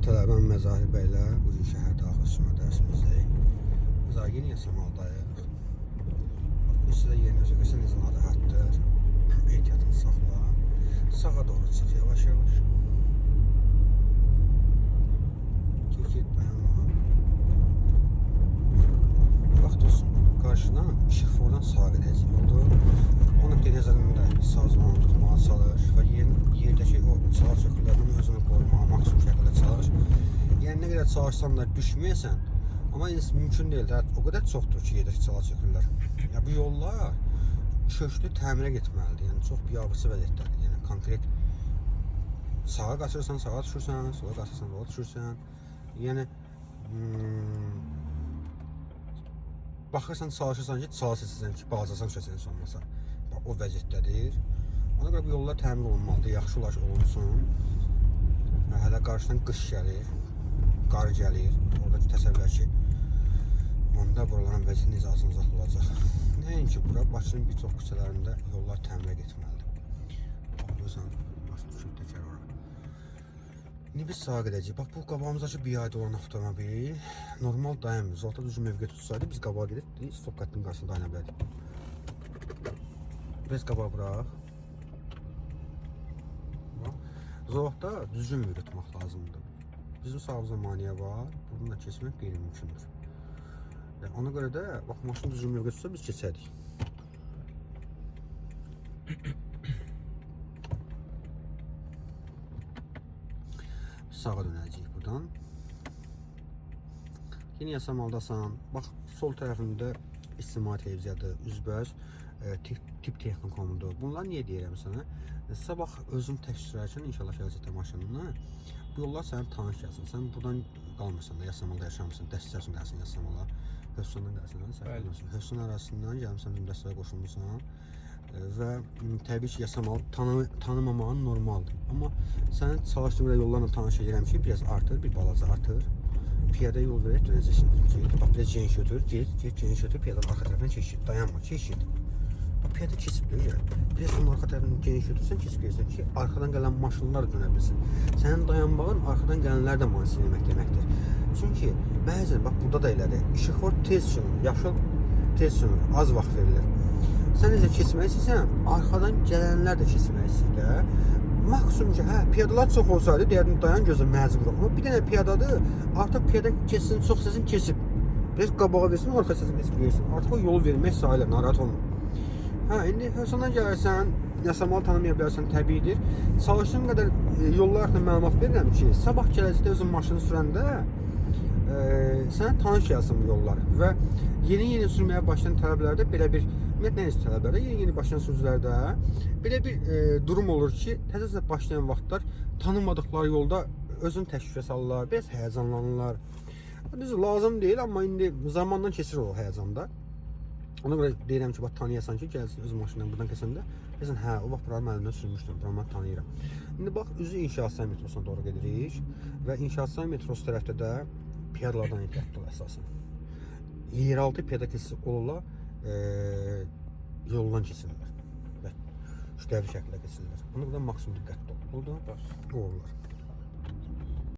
Tələbəm Məzahir bəylə bu gün şəhər daxil sürmə dərsimizdəyik. Məzahir yeni Yasamaldayıq. Bax, bu sizə yerini özə göstər necə narahatdır. Ehtiyatını saxla. Sağa doğru çıx yavaş yavaş. Gir gir dayanma. Bax dostum, qarşıdan işıqfordan sağa gedəcək oldu. O nöqteyi nəzərdən də sağ zonanı tutmağa çalış və yerdəki o çala çökürlərdən özünü qorumağa maksimum şəkildə çalış. Yəni nə qədər çalışsan da düşməyəsən, amma mümkün deyil də, o qədər çoxdur ki, yerdəki çala çökürlər. Ya bu yollar köklü təmirə getməlidir. Yəni çox biabırçı vəziyyətdədir. Yəni konkret sağa qaçırsan, sağa düşürsən, sola qaçırsan, sola düşürsən. Yəni baxırsan, çalışırsan ki, çala seçəsən ki, balacasan düşəsən heç olmasa. Bax, o vəziyyətdədir. Ona görə bu yollar təmir olunmalıdır, yaxşı olar ki, olunsun. Hələ qarşıdan qış gəlir, qar gəlir. Orada təsəvvür ki, onda buraların vəziyyəti necə acınacaqlı olacaq. Nəinki bura, Bakının bir çox küçələrində yollar təmirə getməlidir. Bax, görürsən, maşın düşüb təkər ora. İndi biz sağa gedəcəyik. Bax, bu qabağımızdakı BYD olan avtomobil normal dayanmır. Zolta düzgün mövqe tutsaydı biz qabağa gedib stop xəttinin qarşısında dayana bilərdik. Biraz qabağa bıraq. Bax, zolaqda düzgün mövqe tutmaq lazımdır. Bizim sağımızda maneə var. Buradan da keçmək qeyri-mümkündür. Yəni ona görə də bax maşın düzgün mövqe tutsa biz keçərik. Sağa dönəcəyik buradan. Yeni Yasamaldasan. Bax sol tərəfində ictimai televiziyadır, üzbəüz tip texnikumudur. Bunlar niyə deyirəm sənə? Sabah özün tək sürərkən inşallah gələcəkdə maşınını bu yollar sənə tanış gəlsin. Sən buradan qalmırsan da Yasamalda yaşamırsan, Dəstəçən gəlsin Yasamala. Hövsondan gəlsin, səhv etmirəmsə. Hövson arasından gəlmisən bizim dəstəyə qoşulmusan. Və təbii ki, Yasamalı tanımamağın normaldır. Amma sənin çalışdığın belə yollarla tanış edirəm ki, biraz artır, bir balaca artır. Piyada yol verək dönəcəksin. Git, bax biraz geniş götür, get, get, geniş götür, piyadanın arxa tərəfindən keç, dayanma, keç. Bax piyada keçib deyir. Biraz onun arxa tərəfindən geniş götürsən, keçib gəlirsən ki, arxadan gələn maşınlar da dönə bilsin. Sənin dayanmağın arxadan gələnlər də maneə eləmək deməkdir. Çünki bəzən bax burada da elədir. İşıqfor tez sönür, yaşıl tez sönür, az vaxt verilir. Sən necə keçmək istəyirsən, arxadan gələnlər də keçmək istəyir də. Maksimum ki, hə, piyadalar çox olsaydı deyərdim dayan gözlə məcburuq. Amma bir dənə piyadadır, artıq piyada keçsin, çox səsin keçib. Biraz qabağa versin, arxa səsin keçib versin. Artıq o yolu vermək sayılır, narahat olma. Hə, indi Hövsondan gəlirsən, Yasamalı tanımaya bilərsən, təbiidir. Çalışdığım qədər yollar haqqında məlumat verirəm ki, sabah gələcəkdə özün maşını sürəndə sənə tanış gəlsin bu yollar və yeni-yeni sürməyə başlayan tələbələrdə belə bir ümumiyyətlə nə tələbələrdə, yeni-yeni başlayan sürücülərdə belə bir durum olur ki, təzə-təzə başlayan vaxtlar tanımadıkları yolda özünü təşvişə salırlar, biraz həyəcanlanırlar. Düzdür, lazım deyil, amma indi zamandan keçir o həyəcanda. Ona görə deyirəm ki, bax tanıyasan ki, gəlsin öz maşından buradan keçəndə, deyəsən, hə, o vaxt buranı mən əlimdən sürmüşdüm, buranı mən tanıyıram. İndi bax, üzü İnşaat metrosuna doğru gedirik və İnşaat metrosu tərəfdə də piyadalardan ehtiyatlı ol əsasən. Yeraltı piyada keçidi ola yoldan keçirlər və kütləvi şəkildə keçirlər. Ona görə maksimum diqqətli ol. Oldu? Uğurlar.